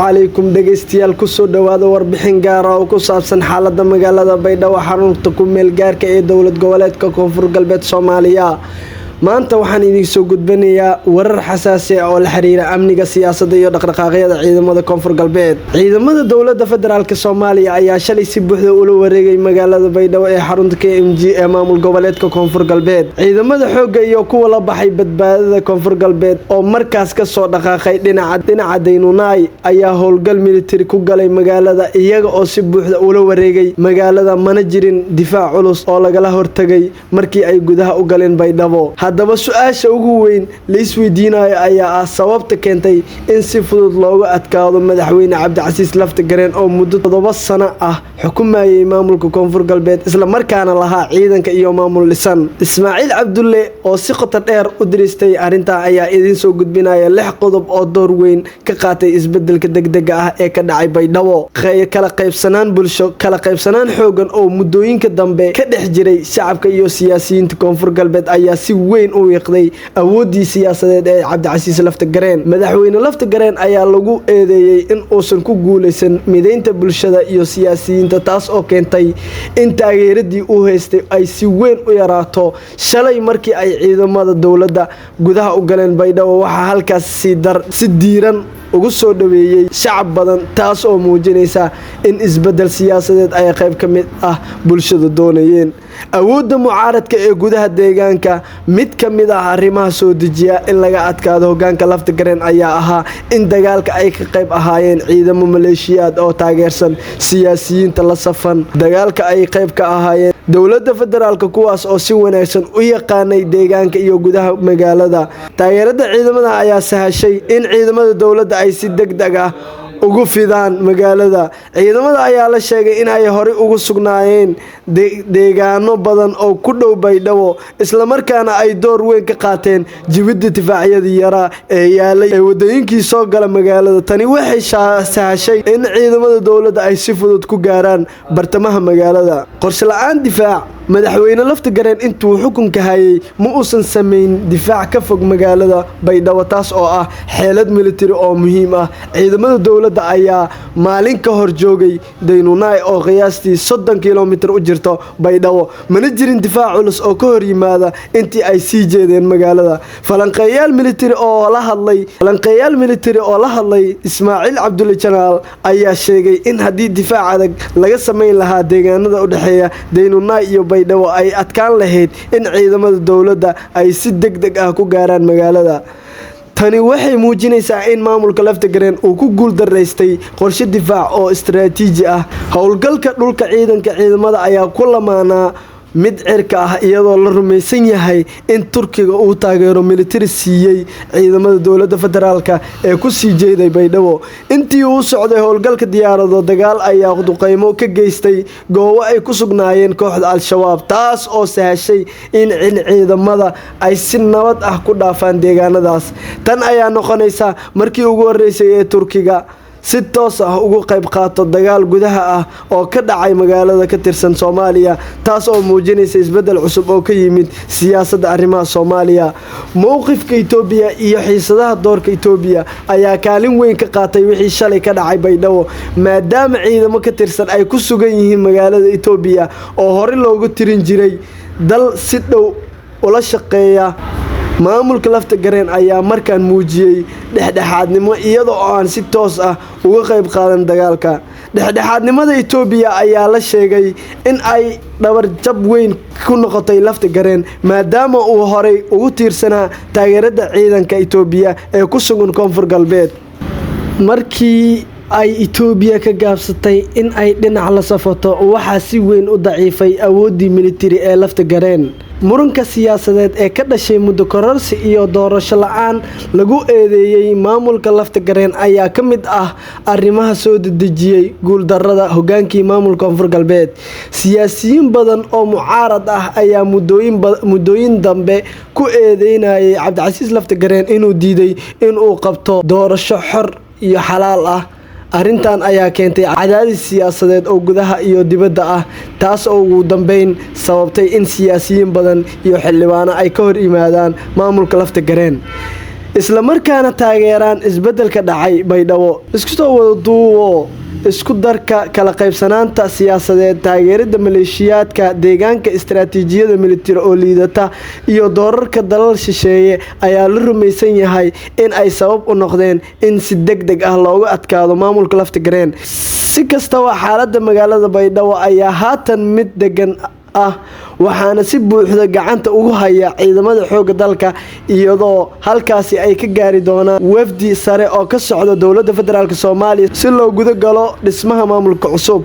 Calaykum dhegeystayaal, kusoo dhawaada warbixin gaara oo ku saabsan xaalada magaalada Baydhabo, xarunta ku meel gaarka ee dowlad goboleedka Koonfur Galbeed Soomaaliya. Maanta waxaan idiin soo gudbinayaa warar xasaasi ah oo la xiriira amniga, siyaasadda iyo dhaqdhaqaaqyada ciidamada Koonfur Galbeed. Ciidamada dowladda federaalk Soomaaliya ayaa shalay si buuxda ula wareegay magaalada Baydhabo ee xarunta KMG ee maamul goboleedka Koonfur Galbeed. Ciidamada xoogga iyo kuwa la baxay Badbaadada Koonfur Galbeed oo markaas kasoo dhaqaaqay dhinaca Daynuunaay ayaa howlgal militari ku galay magaalada, iyaga oo si buuxda ula wareegay magaalada. Mana jirin difaac culus oo lagala hortagay markii ay gudaha u galeen Baydhabo. Haddaba, su-aasha ugu weyn la isweydiinayo ayaa ah sababta keentay in si fudud looga adkaado madaxweyne Cabdicasiis Laftagareen oo muddo 7 sano ah xukumayay maamulka Koonfur Galbeed, islamarkaana lahaa ciidanka iyo maamul dhisan. Ismaaciil Cabdulle oo si qoto dheer u diristay arrintan ayaa idiin soo gudbinaya lix qodob oo door weyn ka qaatay isbedelka degdega ah ee ka dhacay Baydhabo. Kala qaybsanaan bulsho. Kala qaybsanaan xoogan oo muddooyinka dambe ka dhex jiray shacabka iyo siyaasiyiinta Koonfur Galbeed ayaa si weyn u wiiqday awooddii siyaasadeed ee Cabdicasiis Laftagareen. Madaxweyne Laftagareen ayaa lagu eedeeyey in uusan ku guuleysan mideynta bulshada iyo siyaasiyiinta, taas oo keentay in taageeradii uu haystay ay si weyn u yaraato. Shalay markii ay ciidamada dowladda gudaha u galeen Baydhabo, waxaa halkaas si diiran ugu soo dhaweeyey shacab badan, taas oo muujinaysa in isbedel siyaasadeed ay qayb ka mid ah bulshada doonayeen. Awoodda mucaaradka ee gudaha deegaanka. Mid ka mid ah arrimaha soo dejiya in laga adkaado hogaanka Laftagareen ayaa ahaa in dagaalka ay ka qayb ahaayeen ciidamo maleeshiyaad oo taageersan siyaasiyiinta la safan dagaalka ay qayb ka ahaayeen dowladda federaalk, kuwaas oo si wanaagsan u yaqaanay deegaanka iyo gudaha magaalada. Taageerada ciidamada ayaa sahashay in ciidamada dowladda ay si deg deg ah ugu fidaan magaalada. Ciidamada ayaa la sheegay in ay horey ugu sugnaayeen deegaano badan oo ku dhow Baydhabo, islamarkaana ay door weyn ka qaateen jibidda difaacyadii yaraa ee yaalay ee wadooyinkii soo gala magaalada. Tani waxay sahashay in ciidamada dowladda ay si fudud ku gaaraan bartamaha magaalada. Qorshe la-aan difaac. Madaxweyne Laftagareen intuu xukunka hayay ma uusan samayn difaac ka fog magaalada Baydhabo, taas oo ah xeelad militari oo muhiim ah. Ciidamada dowladda ayaa maalin ka hor joogay Daynuunaay oo qiyaastii 30 kilomitir u jirto Baydhabo. Mana jirin difaac culus oo ka hor yimaada intii ay sii jeedeen magaalada. Falanqeeyaal militari oo la hadlay Ismaaciil Cabdulle Janaal ayaa sheegay in haddii difaac adag laga samayn lahaa deegaanada u dhexeeya Daynuunaay iyo Baydhabo, ay adkaan lahayd in ciidamada dowladda ay si deg deg ah ku gaaraan magaalada. Tani waxay muujinaysaa in maamulka Laftagareen uu ku guul daraystay qorshe difaac oo istaraatiiji ah. Howlgalka dhulka ciidanka ciidamada ayaa ku lamaanaa mid cirka ah, iyadoo la rumaysan yahay in Turkiga uu taageero militari siiyey ciidamada dowladda federaalk ee ku sii jeeday Baydhabo. Intii uu socday howlgalka, diyaarado dagaal ayaa duqeymo ka geystay goobo ay ku sugnaayeen kooxda Al-Shabaab, taas oo sahashay in ciidamada ay si nabad ah ku dhaafaan deegaanadaas. Tan ayaa noqonaysa markii ugu horeysay ee Turkiga si toos ah ugu qayb qaato dagaal gudaha ah oo ka dhacay magaalada ka tirsan Soomaaliya, taas oo muujinaysa isbeddel cusub oo ka yimid siyaasadda arrimaha Soomaaliya. Mowqifka Itoobiya iyo xiisadaha. Doorka Itoobiya ayaa kaalin weyn ka qaatay wixii shalay ka dhacay Baydhabo, maadaama ciidamo ka tirsan ay ku sugan yihiin magaalada. Itoobiya oo horey loogu tirin jiray dal si dhow ula shaqeeya maamulka Laftagareen ayaa markaan muujiyey dhexdhexaadnimo, iyada oo aan si toos ah uga qayb qaadan dagaalka. Dhexdhexaadnimada Itoobiya ayaa la sheegay in ay dhabarjab weyn ku noqotay Laftagareen, maadaama uu horey ugu tiirsanaa taageerada ciidanka Itoobiya ee ku sugan Koonfur Galbeed. Markii ay Itoobiya ka gaabsatay in ay dhinac la safato, waxaa si weyn u daciifay awooddii militari ee Laftagareen. Muranka siyaasadeed ee ka dhashay muddo kororsi iyo doorasho la-aan lagu eedeeyey maamulka Laftagareen ayaa ka mid ah arrimaha soo dedejiyey guuldarada hogaankii maamulka Koonfur Galbeed. Siyaasiyiin badan oo mucaarad ah ayaa muddooyin dambe ku eedeynayay Cabdicasiis Laftagareen inuu diiday inuu qabto doorasho xor iyo xalaal ah. Arrintan ayaa keentay cadaadis siyaasadeed oo gudaha iyo dibadda ah, taas oo ugu dambeyn sababtay in siyaasiyiin badan iyo xildhibaano ay ka hor yimaadaan maamulka Laftagareen. Islamarkaana taageeraan isbeddelka dhacay Baydhabo. Isku soo wada duubo, isku darka kala qaybsanaanta siyaasadeed, taageerida maleeshiyaadka deegaanka, istaraatiijiyada militari oo liidata iyo doorarka dalal shisheeye ayaa la rumaysan yahay in ay sabab u noqdeen in si deg deg ah loogu adkaado maamulka Laftagareen. Si kastaba, xaalada magaalada Baydhabo ayaa haatan mid degan ah, waxaana si buuxda gacanta ugu haya ciidamada xoogga dalka, iyadoo halkaasi ay ka gaari doonaan wafdi sare oo ka socda dowladda federaalk Soomaaliya si loo guda galo dhismaha maamulka cusub.